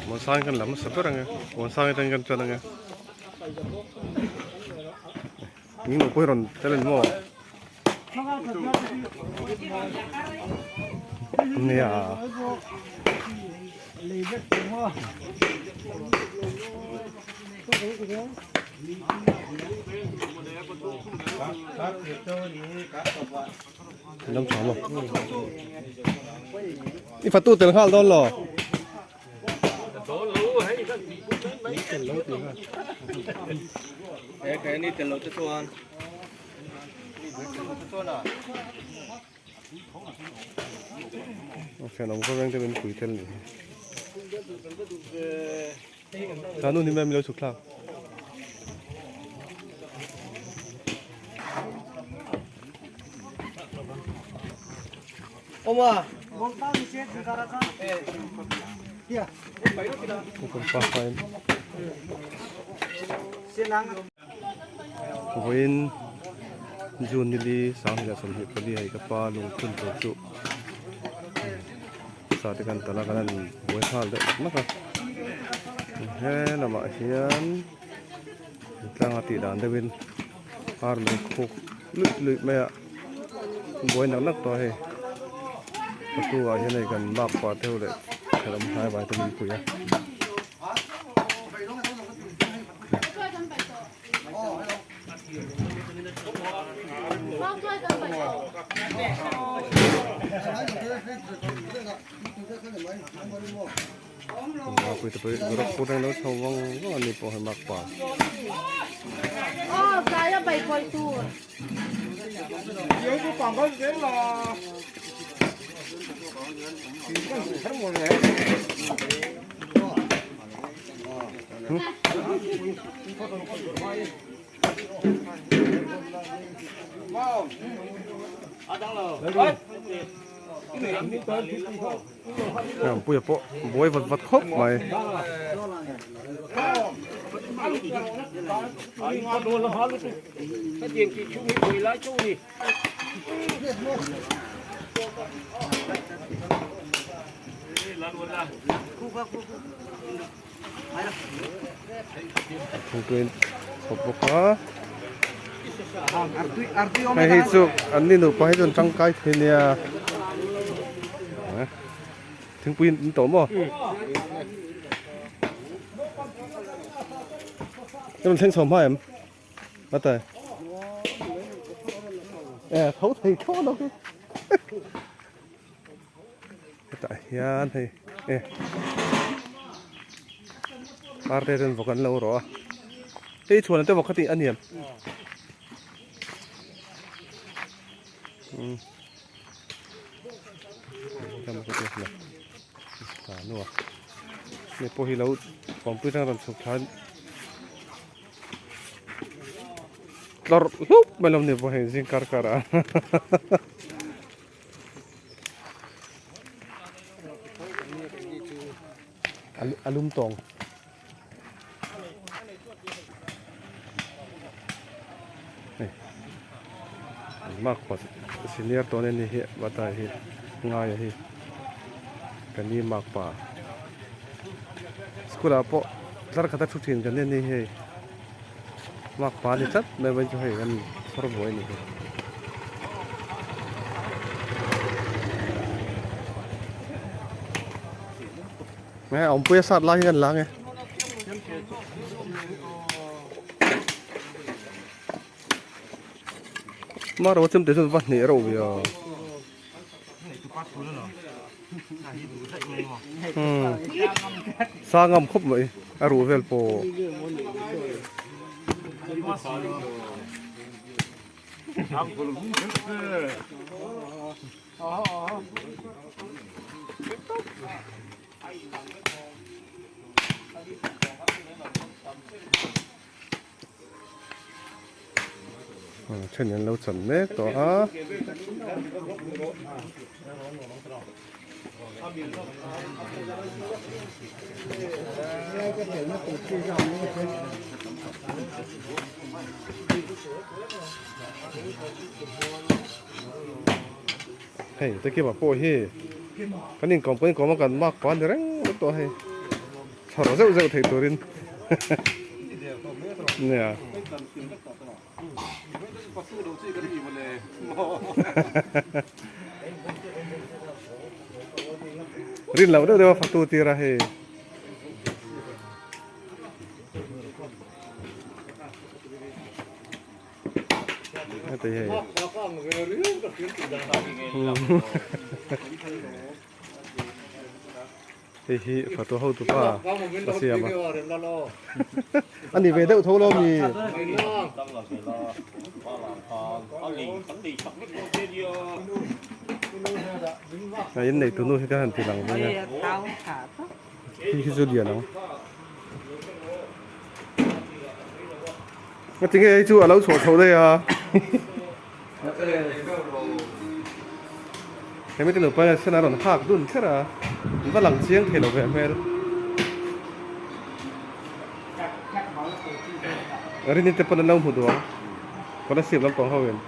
Muansang kan la hmasa ber ang e Muansang atangin kan ṭan ang e Eng lo pawh hi rawn tel a ni maw? Nia. Lam tha maw? I fatu tel nghal dawn lo. Thenawm khawveng te min pui tel ni hi. Tanu ni mai min lo chhuk thlak. Vawiin June nili 2024 hei ka pa lungphun tur chu sa te kan talh a kan han buai nghal deuh nak nak a he lamah hian tlanga tih dan deuhin ar mai khuk luih luih mai a buai nak nak tawh a hei patu ah hian hei kan lak pah deuh leh thenawm hnai vai te min pui a. Puia pawh buai vat vat khawp mai. Thingpui chhawp bawk a hei hi chu an ni nupa hi chuan tangkai thei nia thingpui in tawh maw i rawn thleng chho hma em ate e tho thei tho lo hi. Hetah hian hei e parte ten vawk an lo rawh a hei chhuan te vawk kha tih a niam um pawh hi lo kawngpui atang rawn chhuk thla tlawrh hlup mai lo ni pawh hei zing kar kar ah. A lum tawng. Hei mark pa senior tawn a ni hi bata hi ngaia hi ka ni mark pa school ah pawh tlar khat a thu thin kan ni a ni hei mark pa a ni tlat mai vawiin chu hei kan chhawr buai a ni hi. Nge awmpui a sat lai hi kan la nge. Maro chemte chuan va hneh reuh ve a. Umm sa ngam khawp mai a ruh vel pawh. Then an lo chan mek tawh a. Hei te kima pawh hi. Kan inkawm kan inkawm a kan mark pa ni reng mai tawh a hei. Chhawr zeuh zeuh theih turin nia. Rin loh deuh deuh a fatu tir a hei. Heti hei. Hei hi fatu hotu pa a siam a. A ni ve deuh tho lo mi. A in nei tunu hi ka han ti lang veng a. Hi hi chu lian ang. Nga tinge hei chu a lo chhuah chho daih a. Hemi te nupa hian sen a rawn hak dun kher a, an va lang chiang thei lo ve hmel. Rini te pawn an lo hmu duh ang, Kolasib lampang ho in.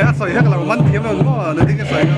A sawi hlek lo man thiam lo maw nu ding a sawi kha.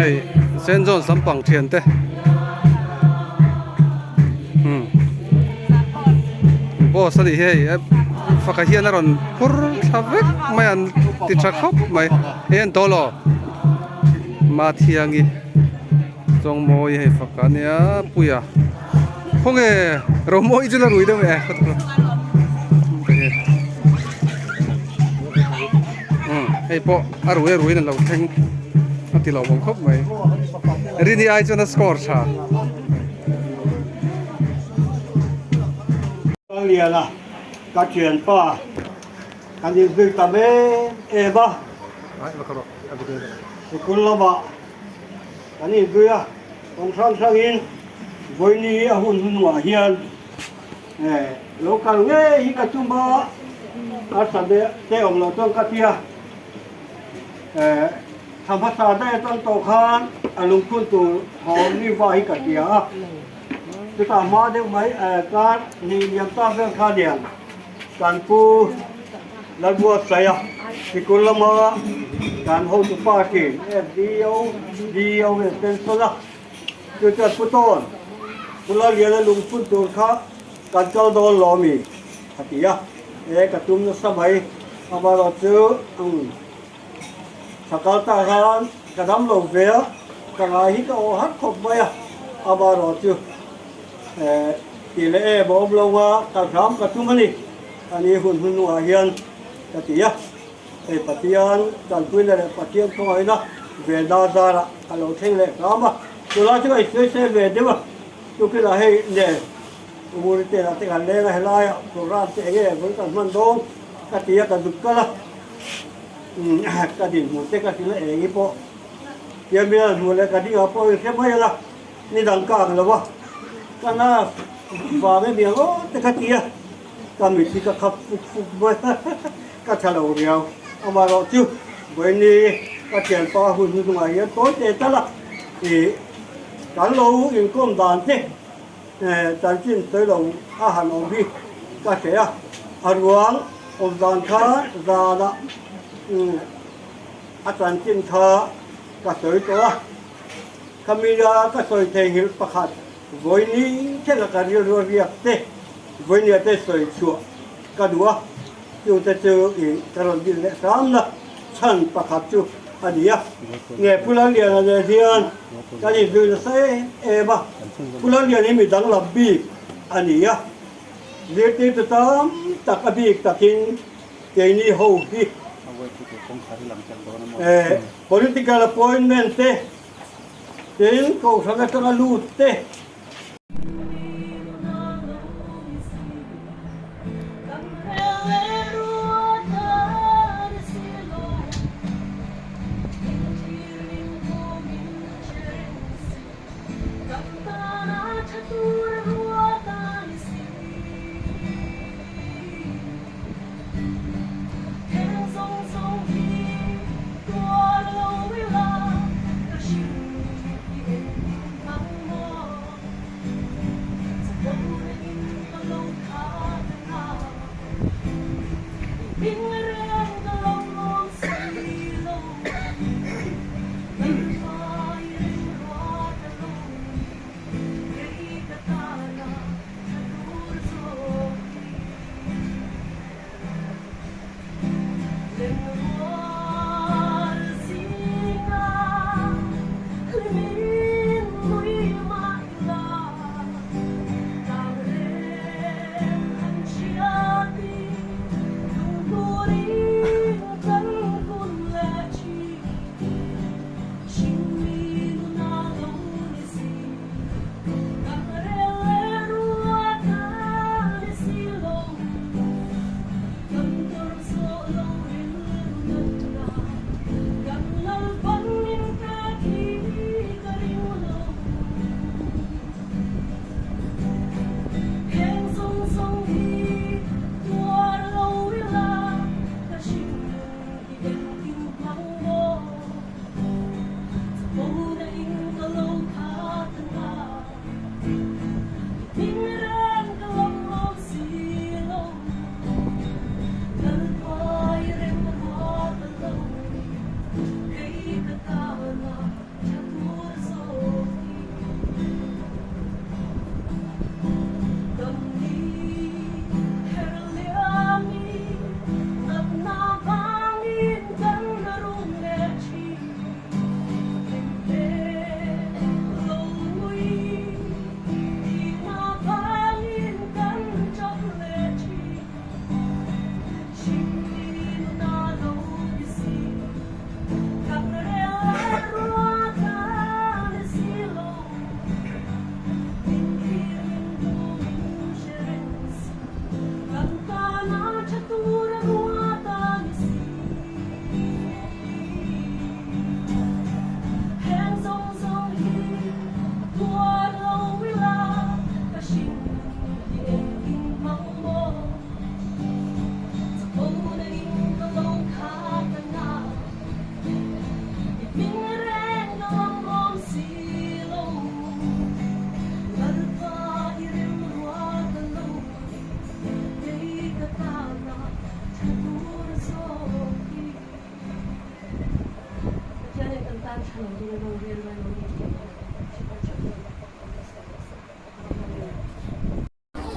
Hei Saint John's lampang thian te umm boss a nih hi hei faka hian a rawn phur thla vek mai a an ti tha khawp mai hei an tawh law Mathiangi Chawngmawi hei fak a nia Puia khawnge Romawi chu la rui deuh e hei pawh a rui a ruiin a lo thleng a ti lo awm khawp mai Rini ai chuan a score tha. Liana ka thianpa kan inzui ta em em a. Sikul lamah kan inzui a, kawng hrang hrangin vawiini a hun hunah hian lo kal ngei hi ka tum a, a te awm loh chuan ka ti a, thla hmasa daih atang tawh khan a lungphun tur thawm ni va hi ka tia a, chutah hma deuh mai kar hnih liam ta vel kha lian kan pu Lalbuatsaia. Sikul lama kan hotu pa thin SDO, DEO nge pension a, chu chuan Pu Tawn, Pu Lalliana lungphun tur kha kan kal dawn lo ami? a ti a, e ka tum nasa mai, amaherawhchu umm Thla kal ta khan ka dam lo ve a, ka ngai hi ka aw har khawp mai a, amaherawhchu tih leh em a awm lo a, kal hram ka tum a ni, a ni hun hun hnungah hian ka ti a, hei Pathian tanpuina leh Pathian khawngaihna ve na zarah ka lo thleng leh hram a, tunlai chu ka insawisel ve deuh a, tukinah hei nen Umuri te lah te kan leng a, helaiah program te enge vawi kan hman dawn ka ti a, ka zuk kal a. Ka dinhmun te ka hrilh a eng hi pawh Tiamia hmuh leh ka dingah pawh in hre mai ang a, ni dang ka ang lo a, ka na vang em iang aw te ka ti a, ka mit hi ka khap fuk fuk mai a, ka tha lo riau. Amaherawh chu vawiini ka thianpa hun hnuhnungah hian tawi teh tal a, ih kan lo inkawm dan te Chanchin sawi lo a han awm hi ka hre a, a ruang awm zan kha zanah a chanchin kha ka sawi tawh a, khamia ka sawi theihnghilh pakhat vawiini thlenga ka rilru a riak te vawinia te sawi chhuah ka duh a, chute chu ih ka rawn dil leh hramna chhan pakhat chu a ni a. Nge Pu Lalliana nen hian kan inzui nasa em em a, Pu Lalliana hi mi danglam bik a ni a, zirtirtu tam tak a bik takin keini ho hi political appointment te, tin kohhran atanga lut te,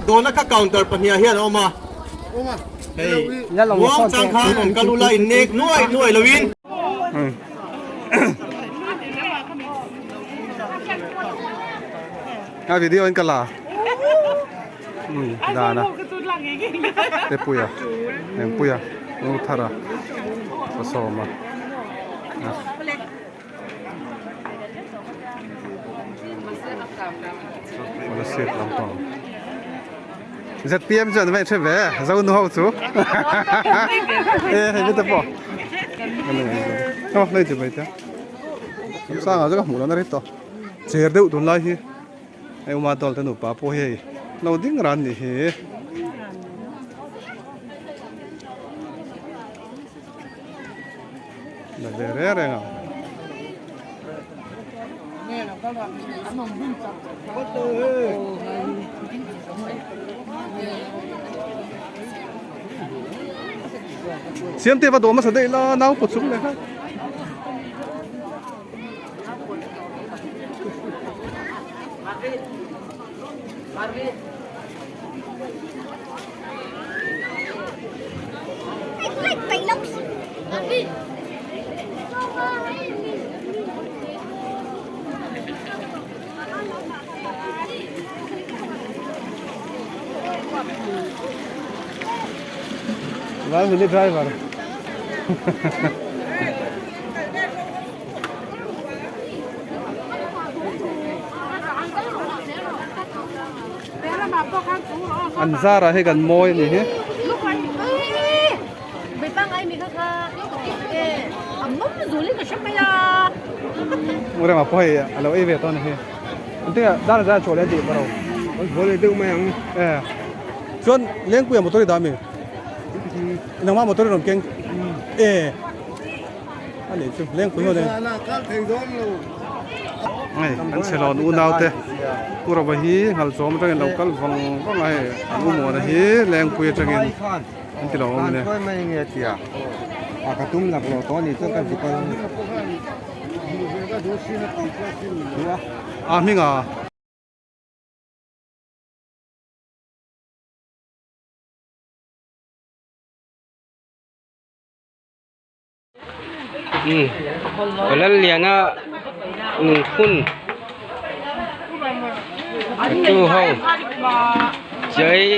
Dawrna kha counter pahnihah hian a awm a. Hei, muangchang khan rawn kal ula innek nuai nuai loin. A video in ka la dan a Tepuia Engpuia Ngurthara Pasawma. Kolasib lampang ZPM chuan vai hre ve zo nu ho chu e hei te pawh oh nei chu mai te sanga chu ka hmuh lohna rei tawh cher deuh tunlai hi hei uma dawlte te nupa pawh hi hei lo ding ran nih hi. La ve reng reng a. Siamte va dawh hmasa daih la nau pawt chung leh kha. Vai mini driver. An zarah hi kan mawi a ni hi. Rema pawh hei a lo ei ve tawh a ni hi. Engtin ah dar zan chhuah leh a tih pawh ro. E chuan Lengpuia motor i dah ami? Nangmah motor i rawn keng e. A nih chu Lengpui ho nen. Hei an chhelawn unau te Pu Rova hi Nghalchawm atangin lo kal vang vang a hei an u Muana hi Lengpui atangin an ti lo awm a ni. A hming a. Lalliana nunphun tu ho chei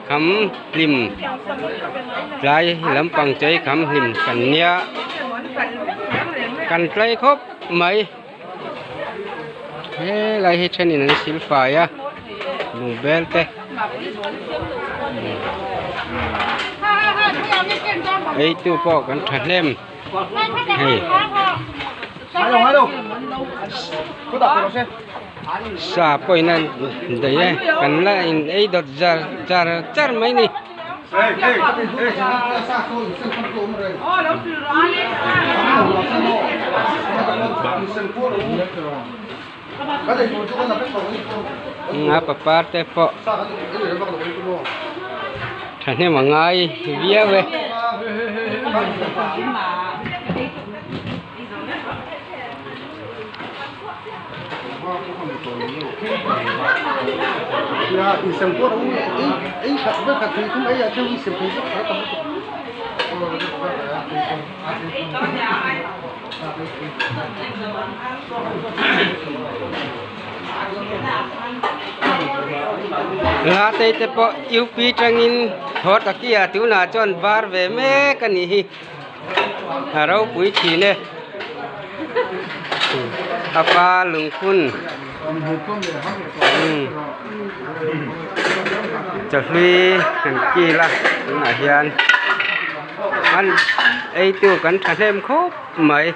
kham hlim tlai lampang chei kham hlim kan nia kan tlai khawp mai helai hi thenin an sil fai a bungbel te ei tu pawh kan thahnem hei sa pawhin a daih e kan la in ei dawt zar char char mai a ni. A papar te pawh thahnem a ngai viau e. Latei te pawh UP tangin haw takia tunah chuan var ve mek a nih hi. A ropui thin e. A pa lungphun chawhlui kan kil a tunah hian an eitu kan thahnem khawp mai.